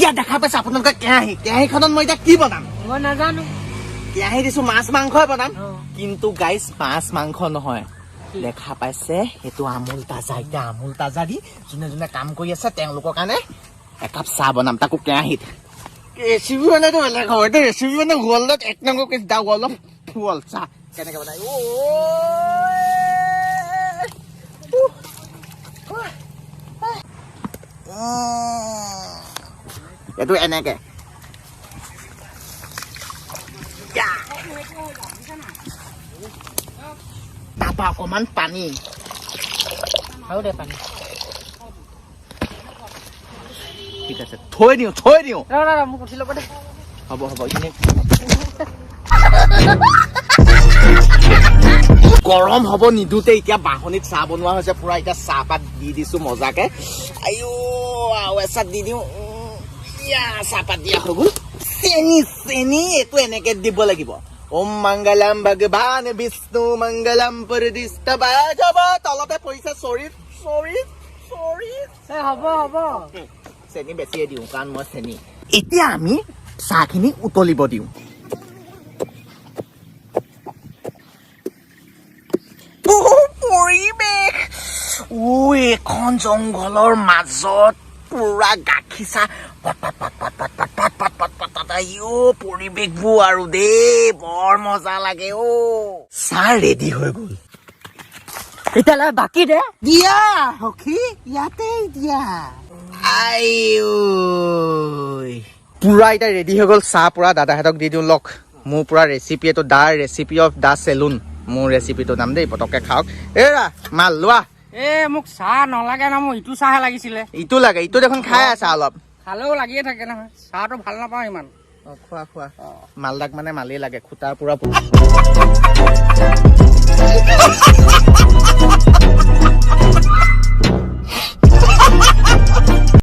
এতিয়া দেখা পাইছে আপোনালোকে কেৰাহী, কেৰাহীখনত মই এতিয়া কি বনাম মই নাজানো। কেৰাহী দিছো, মাছ মাংসই বনাম। অ। কিন্তু গাইজ, মাছ মাংস নহয়, দেখা পাইছে সেইটো আমুল তাজা। এতিয়া আমুল তাজা দি যোনে যোনে কাম কৰি আছে তেওঁলোকৰ কাৰণে একাপ চাহ বনাম, তাকো কেৰাহীত। ৰেচিপি মানেতো বেলেগ হ'ব এইটো। ৰেচিপি মানে ৱৰ্ল্ডত এক number case, the world of world. চাহ কেনেকে বনাই? অ', উহ, এইটো এনেকে। তাৰপা অকণমান পানী। আৰু দে পানী। ঠিক আছে, থৈ দিওঁ, থৈ দিওঁ। ৰ ৰ ৰ, মোক উঠি ল'ব দে। হ'ব হ'ব, এনে গৰম হ'ব নিদোতে। এতিয়া বাঁহনিত চাহ বনোৱা হৈছে পুৰা। এতিয়া চাহপাত দি দিছো মজাকে। আইঅ, আৰু এচাত দি দিওঁ। ইয়া, চাহপাত দিয়া হৈ গ'ল। চেনি, চেনি এইটো এনেকে দিব লাগিব। ওম মংগলম ভগৱান বিষ্ণু মংগলম পুৰদিষ্ট। তলতে পৰিছে, চৰি চৰি চৰি। এ হ'ব হ'ব। চেনি বেছিয়ে দিওঁ, কাৰণ মই চেনি। এতিয়া আমি চাহখিনি উতলিব দিওঁ। পৰিৱেশ, ও এইখন জংঘলৰ মাজত পুৰা গাখীৰ চাহ, পট পট পট পট পট পট পট পট পট পট পট। আইঅ, পৰিৱেশবোৰ আৰু দেই, বৰ মজা লাগে। অ, চাহ ৰেডি হৈ গ'ল। তেতিয়াহ'লে বাকী দে। দিয়া সখী, ইয়াতে দিয়া। আইঐ, পুৰা এতিয়া ৰেডি হৈ গ'ল চাহ পুৰা। দাদাহঁতক দি দিওঁ লওক। মোৰ পুৰা ৰেচিপি এইটো, the recipe of the saloon মোৰ ৰেচিপিটোৰ নাম দেই। পটককে খাওক। এৰা মাল লোৱা। এ মোক চাহ নালাগে ন, মোক ইটো চাহে লাগিছিলে। ইটো লাগে? ইটো দেখোন খাই আছা অলপ। খালেও লাগিয়ে থাকে নহয়, চাহটো ভাল নাপাওঁ ইমান। অ, খোৱা খোৱা। মালদাক মানে মালেই লাগে, খুটা পুৰা।